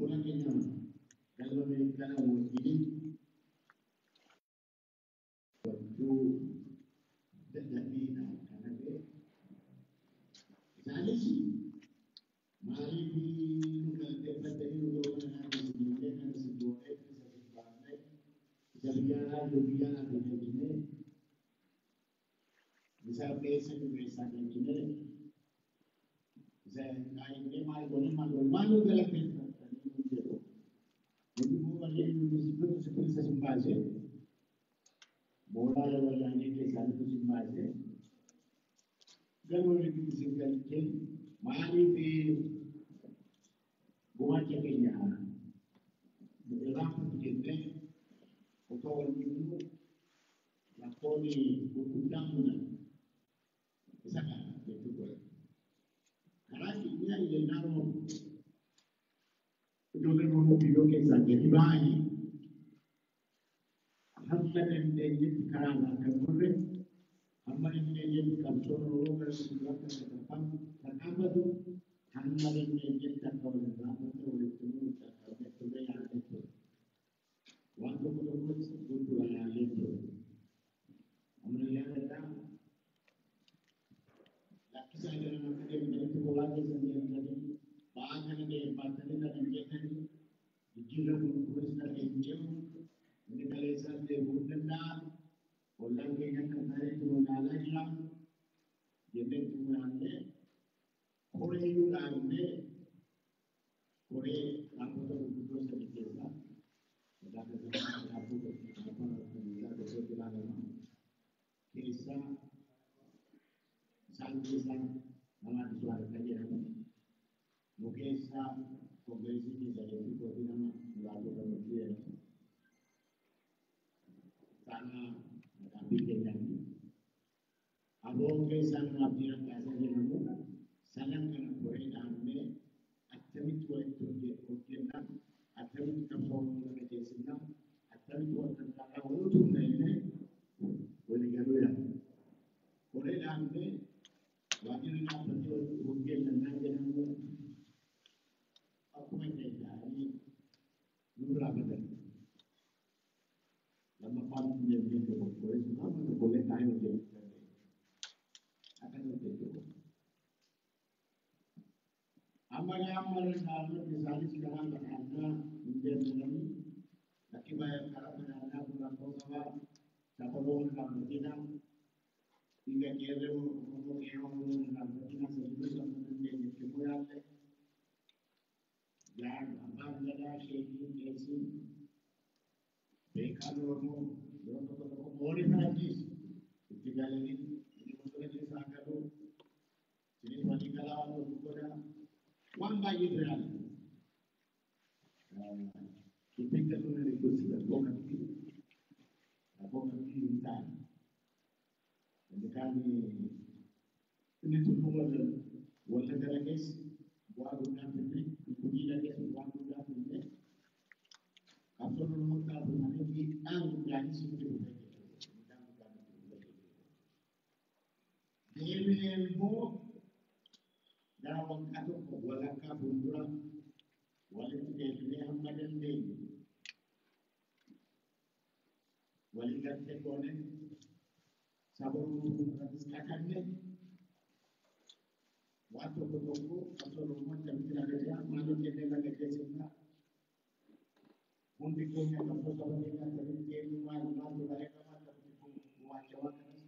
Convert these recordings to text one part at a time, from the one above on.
Obbola keenya galma kana wajjin gochuu dadhabbiidha kana ta'e isaanis maaliif nu galateeffatanii nu ga'uu kana isin kan isin goonee isa isin baafnee isa biyya alaa jiru biyya alaa galchinee isa keessa jiru keessaa galchinee isa kaayinee maal goonee maal goonee maal nu galateeffatanii nu jedhu. Nuti immoo malee nuti bilisa isin baasee mooraa wayyaanee keessaa nuti isin baasee galma walitti isin galchee maaliif gumaacha keenya irraanfatu jennee otoo wal dhibnu rakkoon gurguddaan mudatu isa kana jechuu godhe. Karaa keenyaa jennaan ijoolleen Oromoo biyyoo keessaa gadi ba'anii hamma dandeenyetti karaa irraa kan turre hamma dandeenyetti qabsoon Oromoo gara fuulduraatti akka tarkaanfatu hamma dandeenyetti akka wal irraanfanne walitti himuu qaqqabnee turre yaadnee ture. Waan tokko tokkos gochuudhaan yaallee ture. Amma yaadadhaa lakkisaa jiran akka deemtanitti kophaa keessan deemtanii ba'aa kana baatanii kan hin jettanii jijjiirra kunis kan hin ce'u inni kaleessaan deebi'uu hin danda'a. Ollaan keenya akka ta'etti nu ilaalaa jira. Jennee itti mul'annee koree iyyuu dhaabnee koree dhaabbata gurguddoo sadi keessaa sadarkaa dhaabbata dhaabbata tokkotti ilaalama keessaa isaan keessaa nama Addisuu Araggaa jedhamu nu keessaa kongireesii keessa jechuu kooti nama Mulaatuu Gammachuu jedhamu. Taanaa dhaabbii keenyaati. Aboon keessaa nama Abdii Raggaasaa jedhamu sadan kana koree dhaabnee attamitti walitti hojjennaa, attamitti qabsoo Oromoo kana ceesifnaa, attamitti wal gargaaraa wal utumna jennee walii galuu yaadna. Koree dhaabnee waajjirri dhaabbatee hojjennaa jedhamu akkuma ta'e nu biraa badan. Lammaffaan deemnee tokko sun amma tokkollee taa'ee hojjechuu dandeenya. Akkas hojjechuu qaba. Amma amma danda'amutti isaanis karaa badhaadhaa hin deemnanii lakki baay'ee karaa badhaadhaa kun rakkoo qabaa sababoon dhaabbatinaa dhiiga qeerroo Oromoo qeerroo Oromoo dhaabbatinaa sajiduu sammuu dandeenyetti immoo yaalle jaan abbaan gadaa sheekiin qeessiin beekaan Oromoo yeroo tokko tokko moori faranjiis itti galanii inni bosona keessaa galuu isinis walii galaa waan tokko godhaa waan baay'eetu yaala. Dubbiin galuun inni gosi rakkoo qabdi hin taane. Inni kaan inni tulluu walla gara keessa bu'aa guddaa fidne, gujiidha keessa bu'aa guddaa fidne, qabsoon Oromoo taasifamee miidhaan guddaanis itti dhufee jechuudha. Miidhaan guddaan itti dhufee jechuudha. Deebi'ee immoo gara waggaa tokko walakkaa fuuldura walitti deebinee hamma dandeenyu walii galtee goone saba Oromoo fuuldurattis kakanne waan tokko tokko qabsoon Oromoo akkamitti laga jira maal hojjennee laga geessifna hundi keenya qabsoo saba keenyaa akkamitti eenyu maal maaltu bareedama akkamitti gumaacha waan kanas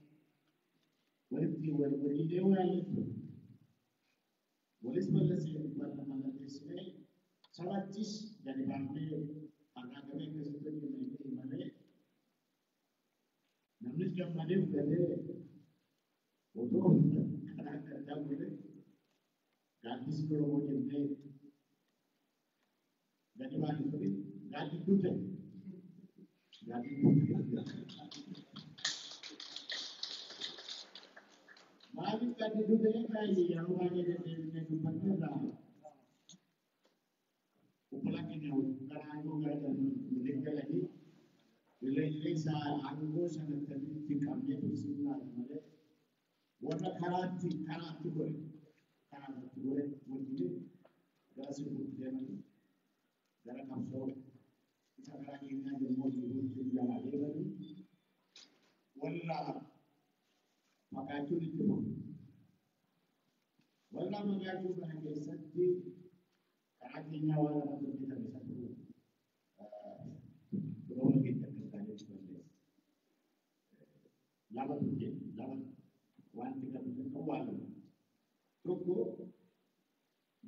walitti walii deemuu yaallee ture. Walis mallatteessinee sabattis gadi baafnee argaagamee akkasitti hojjennee himamee namnis gammadee fudhatee otoo karaa adda addaa godhe gaaddisni Oromoo jennee gadi baane suni gaaddidduu ta'e. Gaaddidduu ta'e. Maaliif gaaddidduu ta'e baay'ee yeroo baay'ee deddeebinee dubbanne irraa obbolaa keenya gara aangoo gara galanii illee isaa aangoo sana akkamitti qabnee tursiifnaadha malee warra karaatti karaatti godhe karaatti godhe wajjin gara sirbuutti deemanii Gara qabsoo isa karaa keenyaa jirmoo jiruutti jalaa deemanii walirraa fagaachuun itti fufu. Walirraa fagaachuu kana keessatti karaa keenyaa waan lamatu hojjetame isatu firooma keenya akkas taanetti balleessa. Lamatu hojjete lama wanti qabu xiqqoo waan lama. Tokko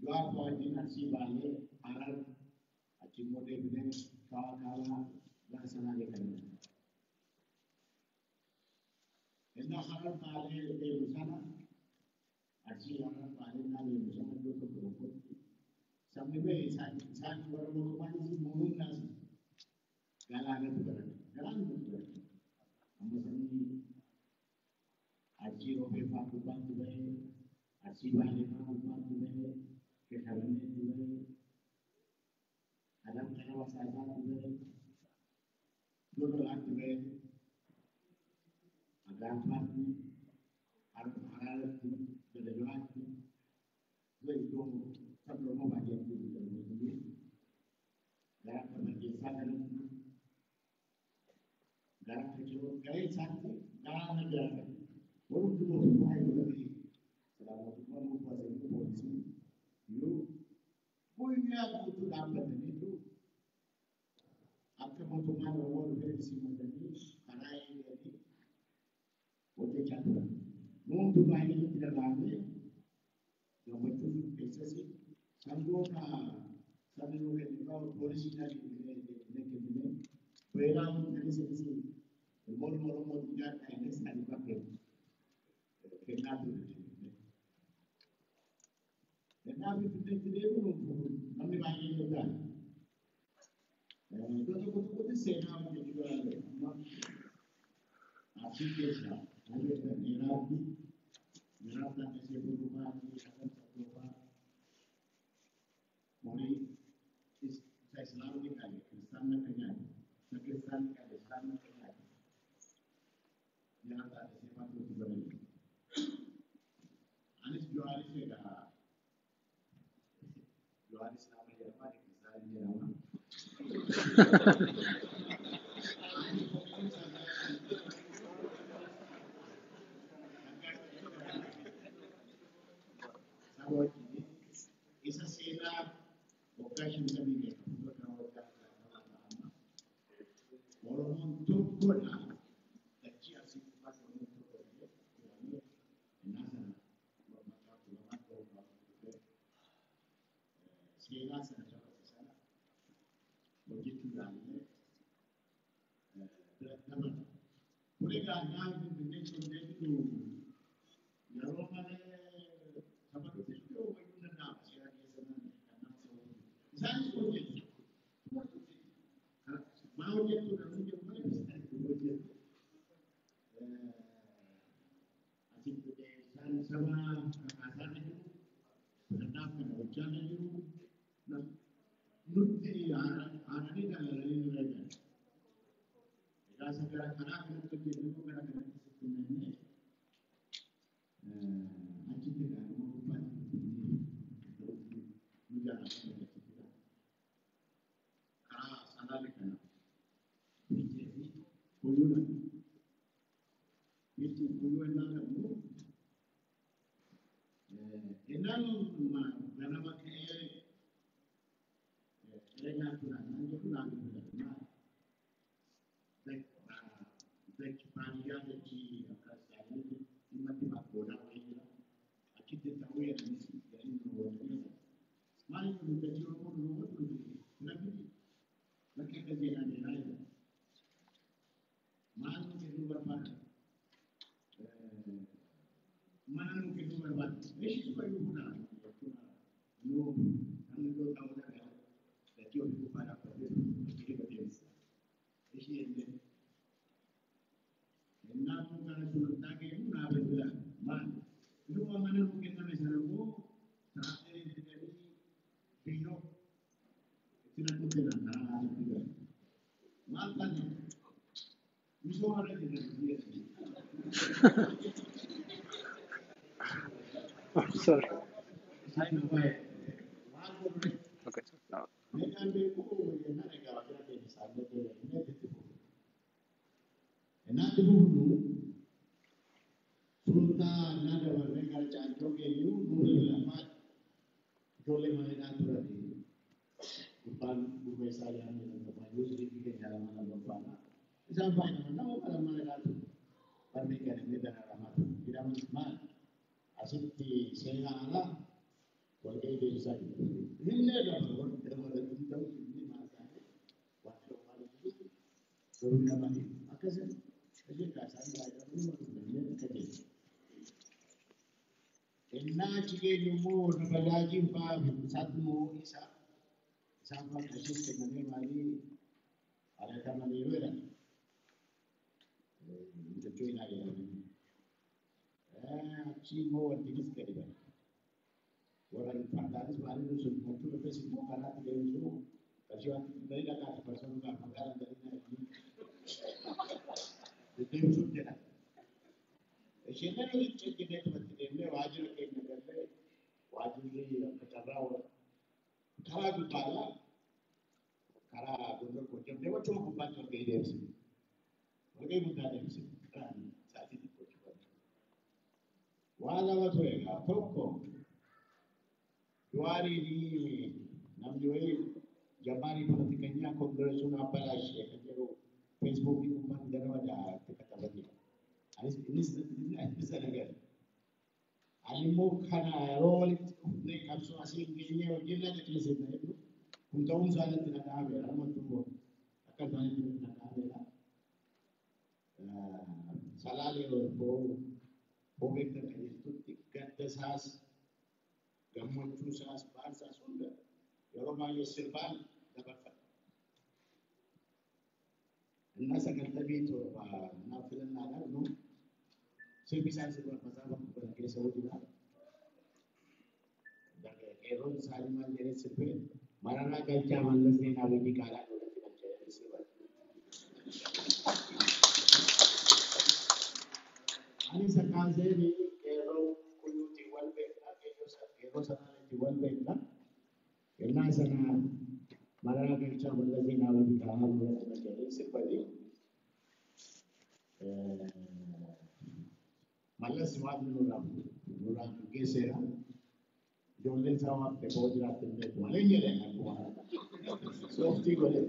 Jawaar fa'aa wajjin Arsii Baalee Harar achi immoo deebinee Shawaa Kaabaa gara Salaalee kan jiru. Innaa Harar Baalee deemu sana Arsii Harar Baalee innaa deemu sana iddoo tokko tokkotti sabni ba'e isaan warra mootummaanis mootummaas galaanatu barate. Galaanatu barate. Amma sabni Arsii Roobee fa'aa gubbaatti ba'ee Arsii Baalee fa'aa gubbaatti ba'ee Shashamanneetti ba'ee Adam kana Wasaasaatti ba'ee Dodolaatti ba'ee Agaanfaatti Hararatti Gadajo'aatti iddoo sabni Oromoo baay'eetti jiru gara akka Bargeessaa kanatti gara akka Ciroo gara isaatti galaana jiraatan warri mootummaa eeguudhaaf silaa mootummaan murtaasanii poolisii iyyuu guyyaa guutuu dhaabbataniitu akka mootummaan Oromoo dhufeetti simatanii karaa eeganii hojjechaa turan. Nuuntu baay'ee itti dagaagee gammachuu sun keessas sangoota sabni nuu kennu qabu poolisiidhaan kennine beelaa hundanis ilmoon Oromoo nyaadhaa innis ani bakkee kennaa ture. Kennaa Finfinneetti deebiin namni baay'een sodaata. Iddoo tokko tokkotti seenaa hojjechuu danda'u. Amma Arsii keessaa Dheeraatti Miraaf Taaddasee Birruu fi Adam Sattoo horii isa Islaamni qabe kiristaanni akka nyaatu isa kiristaanni qabe Islaamni akka nyaatu Miraaf Taaddasee fa'aatu itti barame. Anis Jawaaris egaa Jawaaris nama jedhama ani kiristaana jedhama. Saba wajjin isa seenaa waggaa shantamii meeqa fuuldura waggaa jaatama ta'ama. Oromoon tokkodha. Dachii Arsii gubbaatti Oromoon tokko ta'ee jedhamee innaa sana maqaa tulamaa ta'uu dhufee seenaa sana dabarse sana hojjechuu ilaallee bira dabarre. Kun egaa naan Finfinnee turtee jiru yeroo malee saba dhufe iddoo wayyuu danda'ama seera keessa kan nama ta'uu. Isaanis hojjetu. Maa hojjettu namni jedhu malee isaanis hojjetu. Asitti isaan saba kakaasaa jiru, filannaaf kana gochaa jiru. Nutti aananii dalalanii nurra jiran. Egaa isa gara karaa kanatti hojjennu gara kanatti sitti nannee achitti egaa nama gubbaatti nu jaallatanii achitti egaa karaa Salaalee kana Fiichee fi Kuyyuudha. Fiichee Kuyyuu innaa qabnu innaan ganama ka'ee ciree nyaachuudhaan naan jedhu naa bilbila. Dach baadiyyaa dachii akka isaaniitti dhimma itti goodaa wayii jira. Achitti ta'uu jedhanis jedhanii nu hawwatanii maaliif nu dachii Oromoo nu hawwatu nuti bira miti bakka akka seenaa deemaa jira. Maal nu kennuu barbaada? Mana nu kennuu barbaada. Meeshii sumayyuu fuudhaa jechuudha. Nu namni iddoo taa'uu dhagaa dachii ofii gubbaa dhaabbatee bakkee deemsa. Ishii jennee innaa kun gara sulultaa geenu naa bilbila. Maal? Inuma mana nu kenname sana immoo tiraaktarii fidanii biyyoo itti naquu jedhan karaa asitti galu. Maal taate? Misooma irra jirra biyya I'm sorry. Isaan nu baay'ee. Maal godhu? Okay, sir. Now, Meeqa Jennaan beeku jennaan egaa waajjira keenya isaanii deemnee itti fufu. Innaa itti fufnu sulultaa innaa dabarree gara Caancoo geenyu nuuri lamaa ijoollee maneedhaa turanii gubbaan gurmeessaa jedhamu jedhamu yuuzii keenya lama lammaffaadha. Isaan fayyadaman nama kana maneedhaa ture. Barnee galanii dararamaa ture. Jedhamas maal asitti seera alaa walgahii deemsisaa jiru. Inni gaafa wanti dabalatu ta'u inni maasaanii wanti waan jiru garuu namani akkasii hojii kaasaan baay'ee nama akka jedhu. Innaa achi geenyu immoo warra bajaajiin fa'aa isaatti immoo isa isaan fa'aa qarshiis kennamee maalii ari'atamaniiru jedhan. Mucaccoo hin ari'atamanii. Achi immoo wantiinis gadi ba'e. Warra fardaanis maaliin sun gochuu dhufes immoo karaatti deemsuu qarshii waan gadi dhaqaati barsoon gaafa magaalaan gadi deddeebisuuf jedha. Isheen nan hojii tumatti deemnee waajjira keenya gallee waajjirri akka carraa karaa gubbaadhaa karaa Gondor Gojjam deemu achuma gubbaatti walgahii deemsine. Walgahii guddaa deemsine karaan sa'aatii xiqqoo jechuudha. Waa lama ture egaa tokko Jawaariin namni wayii jamaarii politikanyaa koongireesuun abbalaashee kan jedhu feesbuukii gubbaan ganama itti katabanii. Anis innis isa nagara. Ani immoo kana yeroo walitti dhufnee qabsoo asii hin geenye wajjin laga ciisifna jedhu kun ta'uun isaa natti dhaga'ameera. Amma akka isaanitti natti dhaga'ameera. Salaalee boo beektan kan jirtutti gadda isaas gammachuu isaas baarsaas hunda yeroo baay'ee sirbaan dabarfata. Innaa 97 naa filannaa dhaqnu sirbi isaan sirban macaafa kana keessa hojii qeerroon isaanii maal jedhee sirbee Mararaa Galchaa Mallas Zeenaawii Diqaalaa godhatti galchaa jedhee sirban. Ani isa kaasee qeerroo kuyyuutiin wal beekna qeerroo sanaaniitiin wal beekna. Innaa sana Mararaa Galchaa Mallas Zeenaawii Diqaalaa godhatti galchaa jedhee sirbanii. Mallas waan nurraa geesseera. Ijoolleen isaa waan ta'e koo jiraatte hin beeku malee hin jedhan akkuma sooftii godhe.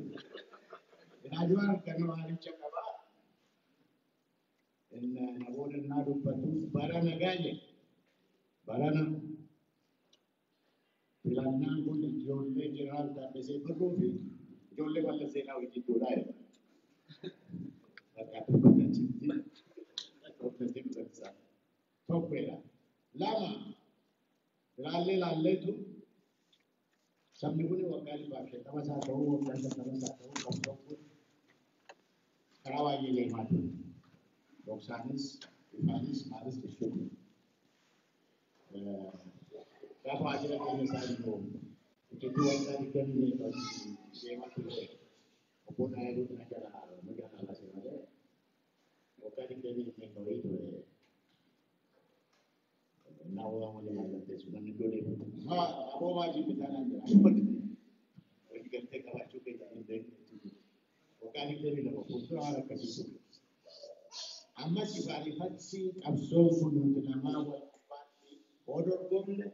Raajuu kana waanicha qabaa. Namoonni innaa dubbatu bara nagaa jedhe. Barana filannaan kun ijoollee Jeneraal Taaddasee Birruu fi ijoollee Mallas Zeenaawii gidduudha jedha. Bakka dubbatachitti dubbatee dubbatisaa. Tokkodha. Lama ilaallee ilaalleetu sabni kun waggaa 150 isaa ta'uu waggaa 50 isaa ta'uu qabsoon kun karaa baay'ee deemaa ture. Dhoksaanis ifaanis maalis jechuudha. Gaafa waajjira keenya isaa immoo hojjetuu waggaa 20 deemaa ture. Obbo Naayiluu na jala nu jala lase malee waggaa 20 wayii ture. Naa wali mallatteessu namni iddoo deemu. Aboo baay'ee bitaanaan jira. Walii galtee qabaachuu keenya hin beekne. Waggaa 22 fuuldura waan akkasii ture. Ammas ifaanifatti qabsoon kun nuti namaa wal gubbaatti hoo dorgomne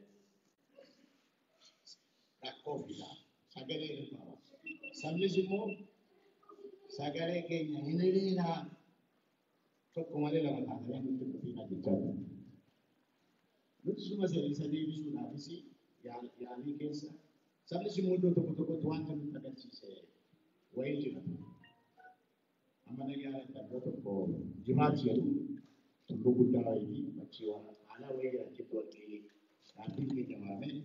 rakkoo fida. Sagalee hin qaba. Sabnis immoo sagalee keenya hin hiriiraa tokko malee lama taatanii nutti dhufiinaa jechaa jiru. Nuti suma isa deebisuudhaafis yaalii keessa sabnis immoo iddoo tokko tokkotti wanta nutti agarsiise wayii jira. Amma na yaadadha iddoo tokko Jimaat jedhu tulluu guddaa wayiiti achi waan aanaa wayii achitti walgahii dhaabbiin keenya waamee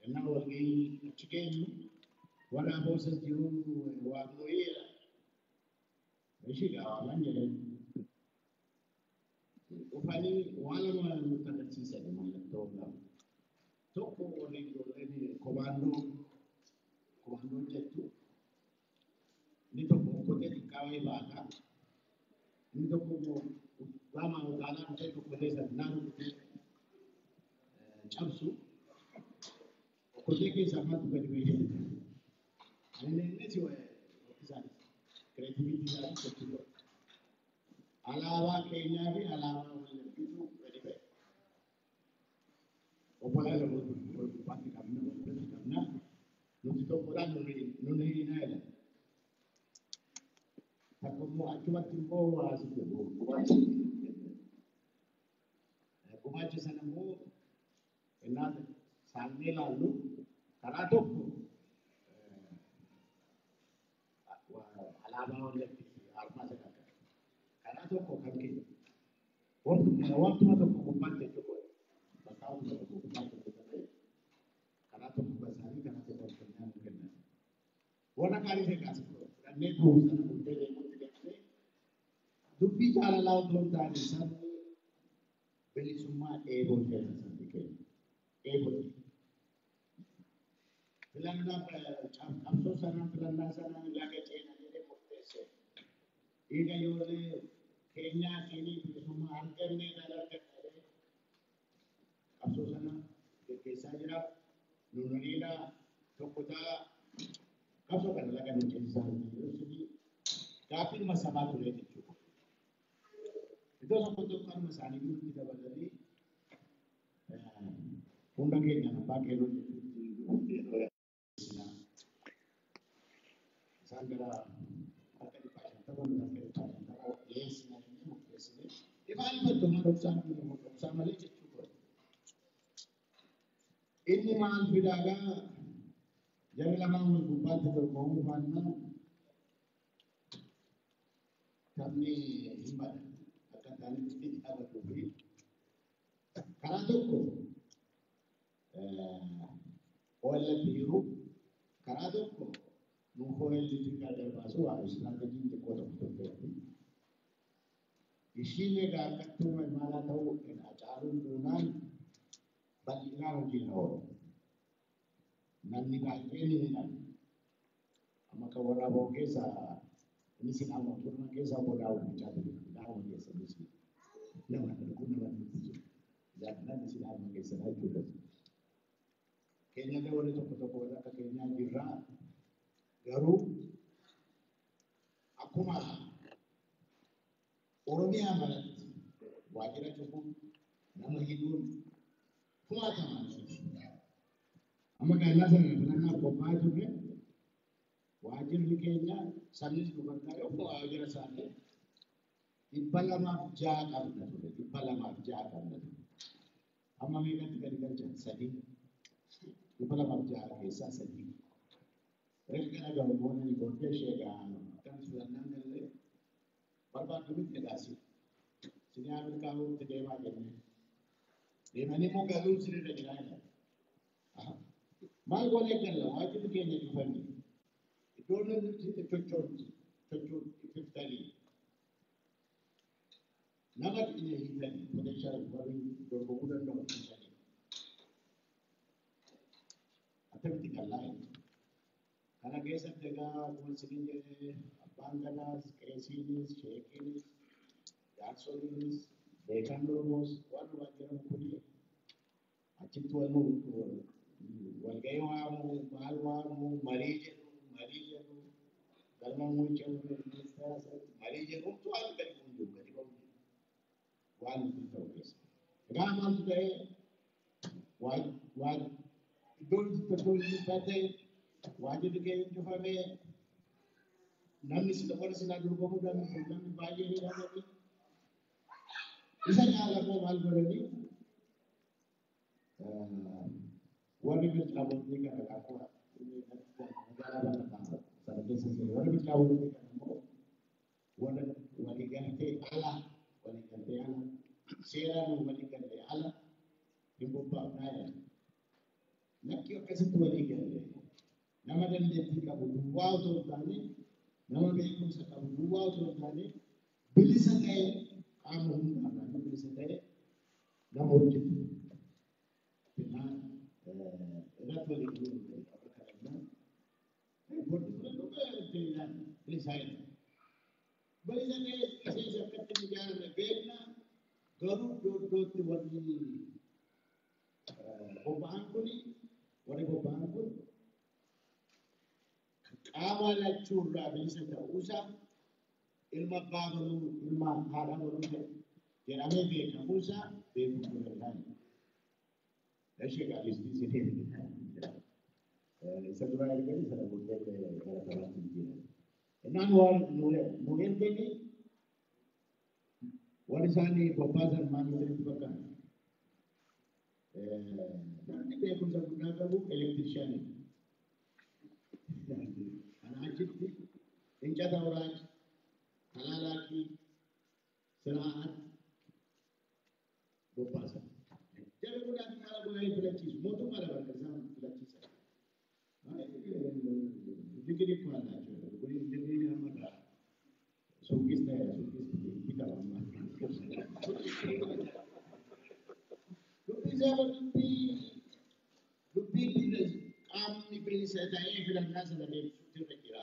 innaa walgahii achi geenyu warra aboosas jiru waaqnoyeedha. Ishii gaawaman jedhan dhufanii waan lama nutti agarsiisan mallattoo lama. Tokko warri ijoolleen komaandoo jettu inni tokko okkotee xiqqaa wayii baata. Inni tokko immoo lama utaalaa dhufee okkotee sana naannoo dhufee cabsu. Okkotee keessaa maaltu gadi ba'ee? Ani innis isaanis creativity isaanis jechuudha. Alaabaa keenyaa fi alaabaa wallaggitu gadi ba'e. Obbolaa lama wal gubbaatti qabna, wal biratti qabna. Nuti tokkodhaan nun hiinaa jedhan. Takka immoo achumatti immoo asitti gumaacha. Gumaacha sana immoo innaa saannee ilaallu karaa tokko alaabaa wallaggi armaa sana akka karaa tokko kan keenya. Wantuma tokko gubbaatti jechuudha. Bakka tokko gubbaatti hojjetame karaa tokko basaanii karaa tokko kennaa nu kennan. Warra kaanis egaa fudhannee sana booddee deemuutti deemnee dubbii jaalalaa otoo hin taane sabni bilisummaa dheeboteera sabni keenya. Dheebote. Filannaa qabsoo sanaan filannaa sanaan laga ceena jedhee murteesse. Dhiiga ijoollee keenyaatiin bilisummaa argannee kan arganne qabsoo sana geggeessaa jira. Nununiidha tokko ta'a. Qabsoo kana laga nu ceesisaa jiru. Gaaffiin sabaa ture jechuudha. Iddoo tokko tokko kanuma isaanii nutti dabalanii hunda keenya abbaa qeerroo jechuutti isaan gara harka 150 harka 150 dhiyeessina jennee murteessine. Ifaan ifatti homaa dhoksaan dhoksaa malee jechuudha. Inni maal fidaagaa jarri lamaan wal gubbaatti dorgomuu baannaan taphni hin bada. Akka isaanitti taphatuu fi karaa tokko OLF jiru karaa tokko nu OLF gargar baasu waa istiraateejiin xiqqoo tokko tokko. Ishiin egaa akkattuu maalaa ta'uu Hacaaluun duunaan bal'inaan hojiirra oolu. Namni baay'een ni hidhame. Amma kan warra aboo keessa innis qaama turna keessa obbo Daawud Bichaatu jira. Daawud keessa innis nama kun nama nutti jiru. Jaalladhaan isin qaama keessa jechuudha. Keenyallee warri tokko tokko warra akka keenyaa jirraa garuu akkuma Oromiyaa maratti waajjira cufuun nama hidhuun kumaatamaan amma gaallaa sana filannaaf qophaa'aa turre waajjirri keenya sabnis nu gargaare akkuma waajjira isaanii 206 qabna ture 206 qabna ture. Amma meeqatti gadi galchan? 3. 206 keessaa 3. Erga dhagahu boonanii booddee ishee egaa akkamis filannaan gallee barbaaddu miti egaasi. Sinii Ameerikaatti deemaa jennee. Deemanii immoo galuun sinirra jiraa jedhan. Maal goonee galla waajjirri keenya cufanii. Iddoo namni sochoon ififtanii. Nama keenya hiitanii potential warri dorgomuu danda'u hiitanii. Akkamitti gallaa jedhu. Kana keessatti egaa akkuma isiniin jedhee abbaan gadaas, qeesiinis, sheekiinis, jaarsoliinis, beekan Oromoos waan waan jedhamu kuni achitti wal walgahii waamuu, maal waamuu, marii jedhu, galma muummicha ministeera sanatti marii jedhu waan gadi bu'u jiru, gadi ba'u jiru. Waan nuti ta'u keessa. Egaa maaltu ta'ee waan iddoon itti ta'e waajjirri keenya cufamee namni sila warra silaa dorgomuu danda'u namni baay'ee hidhamanii isa caala immoo maal godhanii warri mircaabotii kana akkuma magaalaa bal'aa sana keessa jiru warri mircaabotii kana immoo warra waliigaltee ala seeraan waliigaltee ala hin bobbaafnaa jedhan. Lakki akkasitti waliigalle nama dandeettii qabu duwwaa otoo hin taane nama beekumsa qabu duwwaa otoo hin taane bilisa ta'e qaama hundaarraa nama bilisa ta'e nama hojjetu. Finaa irratti walii galuu hin ta'e kadhannaa boordi filannoo bilisaa jedha. Bilisa ta'e miseensi akkatti ijaarame beekna garuu iddoo iddootti warri bobba'an kuni Warri bobba'an kun qaama lachuurraa bilisa ta'uusaa ilma abbaa baluu ilma haadha baluu jedhamee beekamuusaa beekuu danda'an. Ishee gaalistii isinii isa duraa erganii sana booddee gara karaatti jijjiiran. Innaan waan nu erganii warri isaanii bobbaasan maal isinitti fakkaata? Namni beekumsa guddaa qabu elektirishaanii. Kana achitti እንጨት አውራጅ፣ ተላላኪ፣ ስርዓት bobbaasan. Jara godhaan maal godhanii filachiisu? Mootummaa lafa akka isaan filachiisan. Digirii እኮ አላቸው። ዲግሪ አመራ ሱቂስ ሱቂስ bitama. Dubbii isaa dubbii dubbii qaamni bilisa ta'ee filannaa sana deebisuutu irra jira.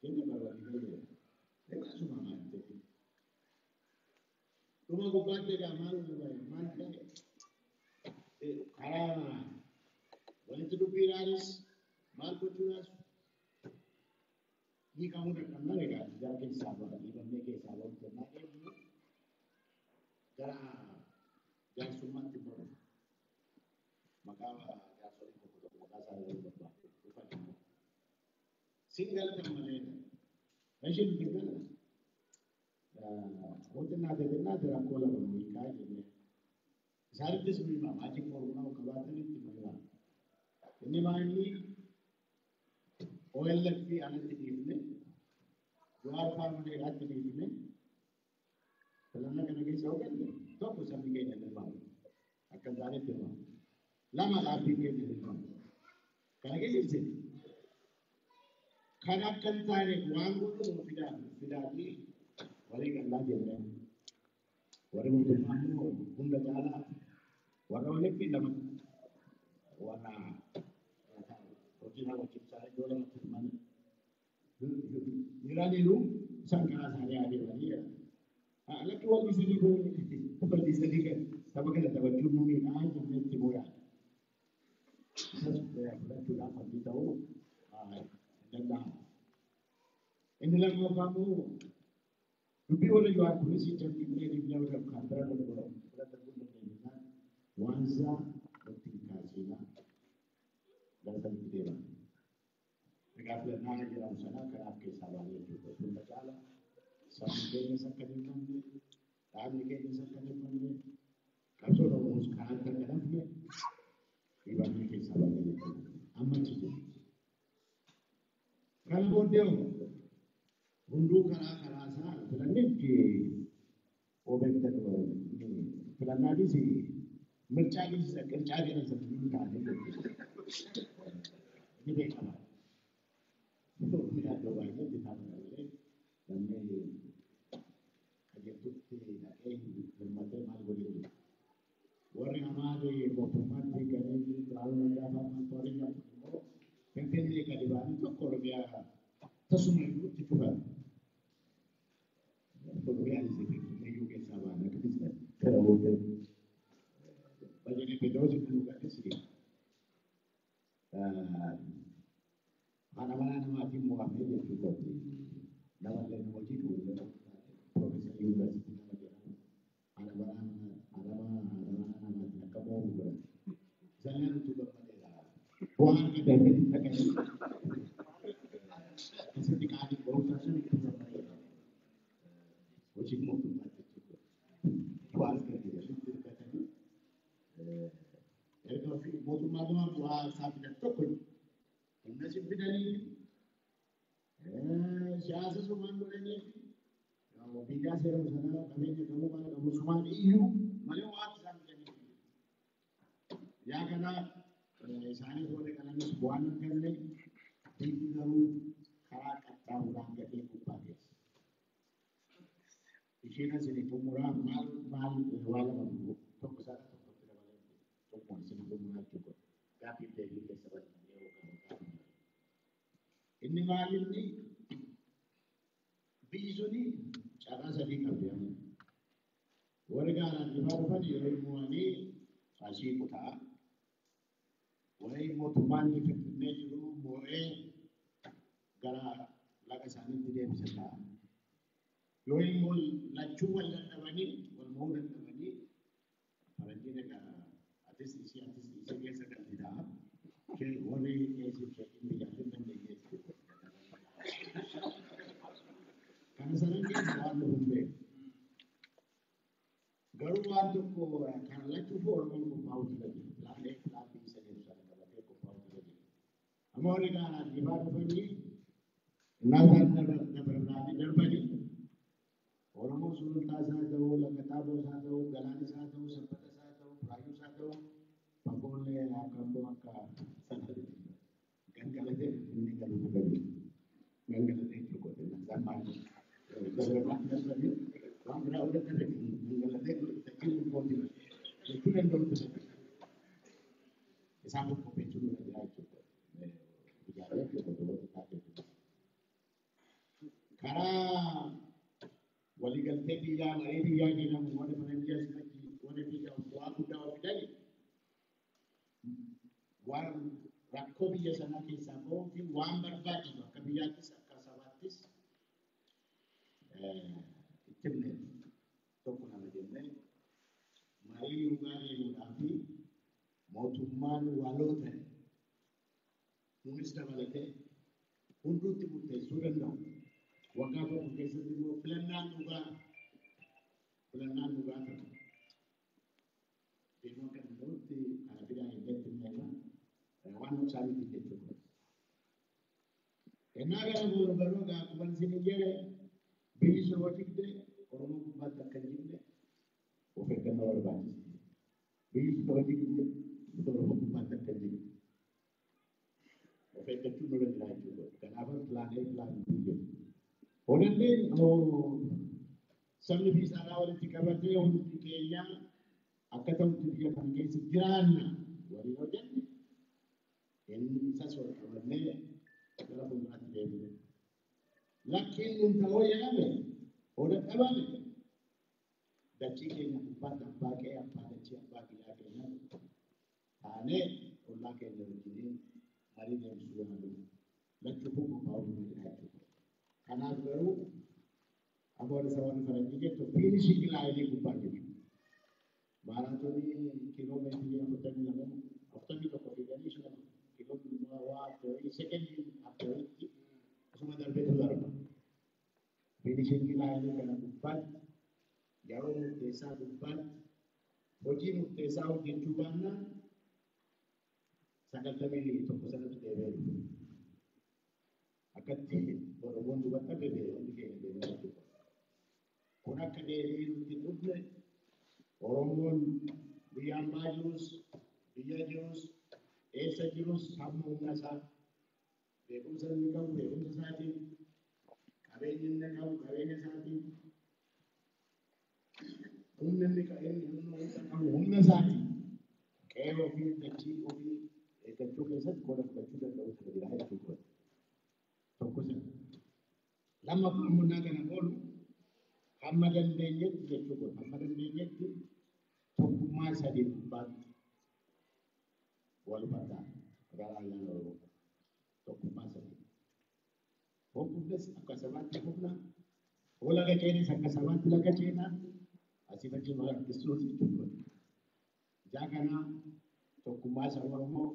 Jenne barbaadee jira. Egaa suma maal ta'e? Dhuma gubbaatti egaa maal maal ta'e? Karaa walitti dubbiidhaanis maal gochuudhaas hiikamuu danda'amna egaa jara keessaa ba'a dhiibamnee keessaa ba'uu jennaa deemnu gara jaarsummaatti immoo dhufu. Maqaa jaarsolii tokko tokko maqaa isaa yoo barbaade dhufan immoo. Sin galtan malee isheen nuti gala. Hoo xinnaate xinnaate rakkoo lama nu hiikaa jennee. Isaanittis nu hima maajik foormulaa qabaatanitti nu hima. Inni maali OLF alatti dhiifne Jawaar Faarmaneedhaatti dhiifne filannoo kana keessa yoo galle tokko sabni keenya hirmaatu. Akka hin taanetti hirmaatu. Lama dhaabbiin keenya hirmaatu. Kana keessa ibsine. Kan akka hin taane waan godhu nu fidaa fidaatii walii gallaa jennee. Warri mootummaa immoo hunda caalaa warra walitti lama warra hojii raawwachiisaa iddoo lamatti hirmaatan. Jiraniiru isaan karaa isaanii adeemanii jedha. Lakki walli sadii walli sadii saba kana taphachuun nu miidhaa jennee itti boo'aa. Isas fudhachuudhaaf wanti ta'uu hin danda'amu. Inni lammaffaa immoo dubbii warra Jawaar kunis cabbinnee dhiibnee warra kan bira bira darbuu dandeenyaan waan isaa walitti hin kaasiinaa gara sanitti deeman. Egaa filannaa jedhamu sana kanaaf keessaa baanee jechuudha. Hunda caala sabni keenyas akka hin hirmanne, dhaabni keenyas akka hin hirmanne, qabsoon Oromoos karaatti akka hin hafne dhiibamnee keessaa baanee jechuudha. Amma achi jiru. Kana booddee hunduu karaa karaa isaa filannetti obeektan filannaafis mircaanis qircaa jedhan sana hin taane jechuudha. Ni beekama. Iddoo baay'eetti taa'u malee namni qajeeltutti dhaqee hirmatee maal godhee jiru. Warri hamaa mootummaatti galanii Biraanuu Naggaa fa'aa maal warri jedhamu immoo Finfinnee gadi ba'anii tokko Oromiyaa tasuma iyyuu itti cufan. Oromiyaan isa Finfinnee iyyuu keessaa ba'an akkasis gara booddee. Bajanee Pheexroos inni dhuganis haadha manaa namaatiin mo'amee jechuu kooti. Namallee nama hojii qabu Piroofeesar Yuunivarsiitii nama jedhamu haadha manaa haadha manaa namaatiin akka mo'amu godhan. Isaan utuu gammadeera. Bu'aa argatanii dhaqanii akkasitti qaanii ba'umsaa sun itti gammadeera. Hojii mootummaa jechuudha. Bu'aa argatanii hirkatanii erga ofii mootummaa dhumaa bu'aa isaa fidan tokko humna si fidanii siyaasa sumaan godhanii biyyaa seera sanaa qabeenya qabu maal qabu sumaan iyyuu malee waan isaan fidanii. Yaa kana isaanii warri kananis bu'aan hin galle biyyi garuu karaa qaxxaamuraan gadhee gubbaa geesse. Isheen isin xumuraa maal maal waa lama tokko isaa tokkotti dabalee xumura isin xumuraa jechuudha. Gaaffii deebii keessa bal'inee yookaan gaaffii. Inni maal inni biyyi suni carraa sadii qabdi amma. Warri gaaraan dhufaa dhufan yeroo mo'anii asii kutaa. Warri Tarii mootummaan Finfinnee jiru moo'ee gara laga isaaniitti deebisa ta'a. Yoo immoo lachuu wal dadhabanii wal mo'uu dadhabanii faranjiin egaa atis isii atis isii keessa galti ta'a. Warri qeesii sheekiin biyyaatti hin dandeenye kana sanan keessa waan dhufu hin beeku. Garuu waan tokko kana lachuuf Oromoon qophaa'utu irra jira. Plan A, plan B isa jedhu sana qabatee qophaa'utu irra jira. Amma warri Gaanaa dhibaa dhufanii innaa isaan Dabra Birhaanii darbanii Oromoon Sulultaa isaa ta'uu, Laga Xaafoo isaa ta'uu, Galaan isaa ta'uu, Sabbata isaa ta'uu, Buraayyuu isaa ta'uu, fagoollee akka amboo akka sana gangalatee Finfinnee galuutu irra jira. Gangalatee jechuudha. Isaan maal Dabra Birhaan darbanii waan biraa hunda gangalatee dachee kooti jechuu danda'utu irra jira. Isaan kun qopheessuu nurra jira jechuudha. Ijaaree jechuudha wantoota taatee karaa waliigaltee biyyaa marii biyyaa jedhamu warri faranjii asirratti warri biyya bu'aa guddaa fidani waan rakkoo biyya sanaa keessaa bahuu fi waan barbaachisu akka biyyaattis akka sabaattis itti himne tokko lama jennee marii dhugaa deemuudhaa fi mootummaan waloo ta'e nunis dabalatee hunduutti murteessuu danda'u. Waggaa tokko keessatti immoo filannaan dhugaa ta'u. Deemuu akka danda'utti kana fidaa hin himneerra waan isaaniitti jechuudha. Ennaa gara goonu garuu egaa akkuma isin jedhe biyyi sun hoo jigde Oromoo gubbaatti akka hin jigne of eeggannoo barbaachisa. Biyyi sun hoo jigde Oromoo gubbaatti akka hin jigne of eeggachuun nurra jira jechuudha. Kanaafuu plan A plan B jedhu. Odalleen sabni fi saalaa walitti qabatee hundi keenya akka ta'utti biyya kana keessa jiraanna waliin hojjenne inni isas wal qabannee gara fuulduraatti deemne. Lakkiin nun ta'uu jedhame oda dhabame dachii keenya gubbaatti abbaa qe'ee abbaa dachii abbaa biyyaa keenya taanee ollaa keenya wajjiniin marii deemsisuu yaalu lachuu kun qophaa'uu nurra jira jechuudha. Kanaaf garuu amma warri warri faranjii jettu finishing line gubbaa jiru. Maaraatoonii kiiloo meetirii 42 41 fiiganii ishee kiiloo waa after sekendii afteritti osuma darbeetu darba. Finishing line kana gubbaatti yeroo murteessaa gubbaatti hojii murteessaa hojjechuu baannaan 91 sanatti deebi'ee dhufu. Akkatti Oromoon dubbatti dhabe hundi keenya deebi'ee jechuudha. Kun akka deebi'ee nutti hin dhufne Oromoon biyya ambaa jirus, biyya jirus, eessa jirus hamma humna isaa beekumsa inni qabu beekumsa isaatiin, qabeenya inni qabu qabeenya isaatiin, humna inni qabu humna isaatiin qe'ee ofii dachii ofii eeggachuu keessatti qooda fudhachuu danda'utu jira jechuudha. Tokko sana. Lammaffaa immoo kana oolu hamma dandeenyetti jechuudha. Hamma dandeenyetti tokkummaa sadii gubbaatti wal hubadhaa gara ayyaana Oromoo. Tokkummaa sadii. Hoo kufnes akka sabaatti kufna, hoo laga ceenes akka sabaatti laga ceena, asii fakkii nu harkisuus jechuudha. Ijaa kanaa tokkummaa saba Oromoo,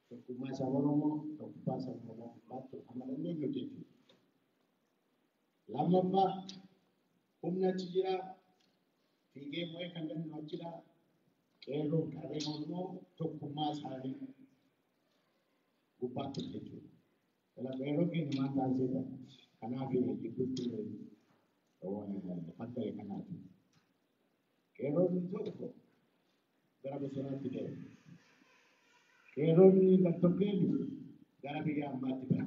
tokkummaa saba Oromoo, tokkummaa saba Oromoo gubbaatti hamma dandeenyu jechuudha. Lammaffaa humna achi jira, fiigee mo'ee kan danda'u achi jira. Qeerroo qarreen Oromoo tokkummaa isaanii gubbaatti jechuudha. Kanaaf qeerroo keenya maal taasisedha? Kanaaf gidduutti fakkare kanaaf. Qeerroon tokko gara bosonaatti deema. Qeerroon gartokkeen gara biyya ambaatti baha.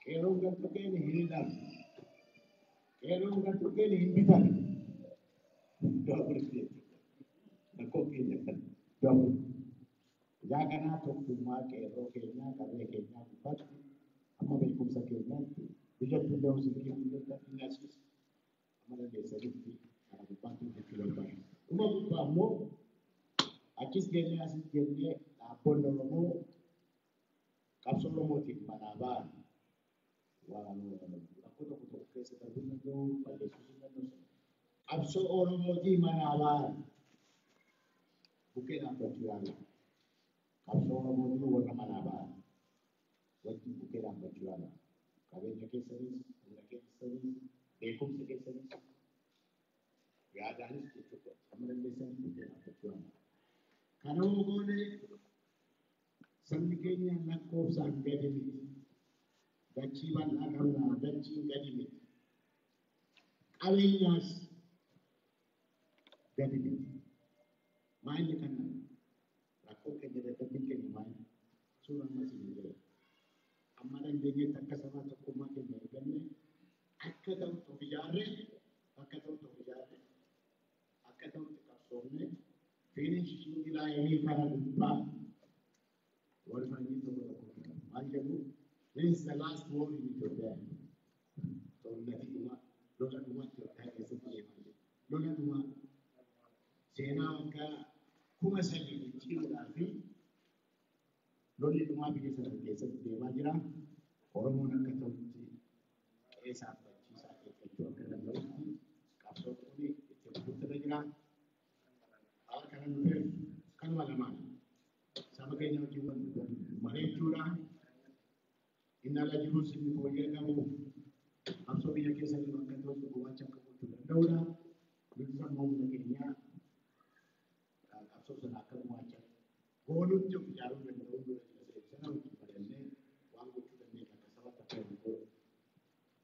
Qeerroon gartokkeen hin hidhamu. Qeerroon gartokkeen hin bitamu. Iddoo afuritti jechuudha. Rakkoo keenya kan iddoo afuritti. Ijaa kanaa tokkummaa qeerroo keenyaa qarree keenyaa gubbaatti amma beekumsa keenyaatti biyyatti illee hojii keenya inni asis amma dandeessanitti kana gubbaatti hojjechuu barbaada. Dhuma gubbaa immoo achis jennee asis jennee Dhaabboonni Oromoo qabsoo Oromootiif manaa ba'an rakkoo tokko tokko keessa darbuu danda'u, balleessuu hin danda'u. Qabsoo Oromootiif manaa ba'an bukkee dhaabbachuu yaala. Qabsoo Oromootiif warra manaa ba'an wajjin bukkee dhaabbachuu yaala. Qabeenya keessanis, humna keessanis, beekumsa keessanis, yaadaanis jechuudha. Amma dandeessanii bukkee dhaabbachuu yaala. Kana goone sabni keenya lakkoofsaan gadi miti. Dachii bal'aa qabna, dachiin gadi miti. Qabeenyaas gadi miti. Maalli kana rakkoo keenya dadhabbiin keenya maali? Suuraan ammas hin jiru. Amma dandeenyetti akka sabaa tokkummaa keenya eeganne akka ta'utti of ijaarree, akka ta'utti of ijaarree, akka ta'utti qabsoofne finishing line kana gubbaa warri faranjii tokko tokko maal jedhu? This is the last war in Ethiopia. ጦርነት dhumaa, lola dhumaa Itoophiyaa keessatti deemaa jiru. Lola dhumaa seenaa waggaa 3000 jijjiiruudhaa fi lolli dhumaa biyya sana keessatti deemaa jira. Oromoon akka ta'utti qe'ee abbachiisaa eeggachuu akka danda'utti qabsoon kun itti fufuutu jira. Haala kana dhufeef kanuma lamaan saba keenya wajjin wal mari'achuudha. Inni ala jirus inni fooyyee qabu qabsoo biyya keessa jiru akka ta'utti gumaacha akka gochuu danda'udha. Nuti sammuu humna keenyaa qabsoo sana akka gumaacha goonutti of ijaaruu danda'uu dura jira. Sana wajjin mari'annee waan gochuu dandeenyu akka sabaatti akka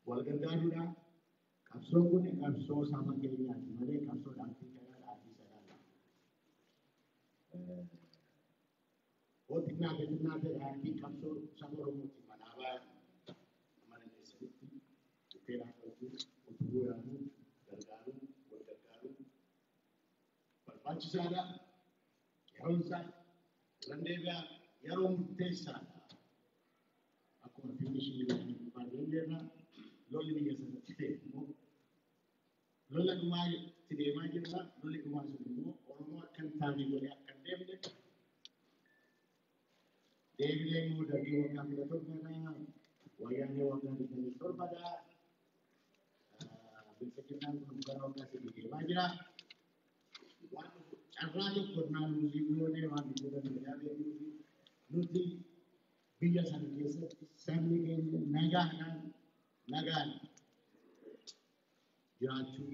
wal gargaaruudha. Qabsoon kun qabsoo saba keenyaati malee qabsoo dhaabbii kanaa dhaabbii sanaa. Hoo xinnaate xinnaate dhaabbii qabsoo saba Oromooti manaa ba'an amma dandeessanitti bukkee dhaabbachuu, utubuu yaaduu, gargaaruu, wal gargaaruu barbaachisaadha. Yeroon isaa irraan deebi'aa yeroo murteessaadha. Akkuma finishing line gubbaa deemneerra lolli biyya sanatti deemu lola dhumaa itti deemaa jirra. Lolli dhumaa sun immoo Oromoo akka hin taane godhee akka hin deemne deebinee immoo dargii waggaa 17dha, wayyaanee waggaa 27dha. Bilisiginnaan kun gara waggaa 3 deemaa jira. Waan carraa tokko naannoo goonee waan dhufuu danda'aa beeknuu fi nuti biyya sana keessatti sabni keenya nagaadhaan nagaan jiraachuu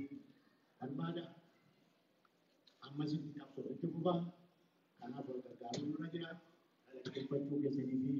barbaada. Ammasitti qabsoo itti fufa. Kanaaf wal gargaaruun nurra jira. Dhaggeeffachuu keessanii fi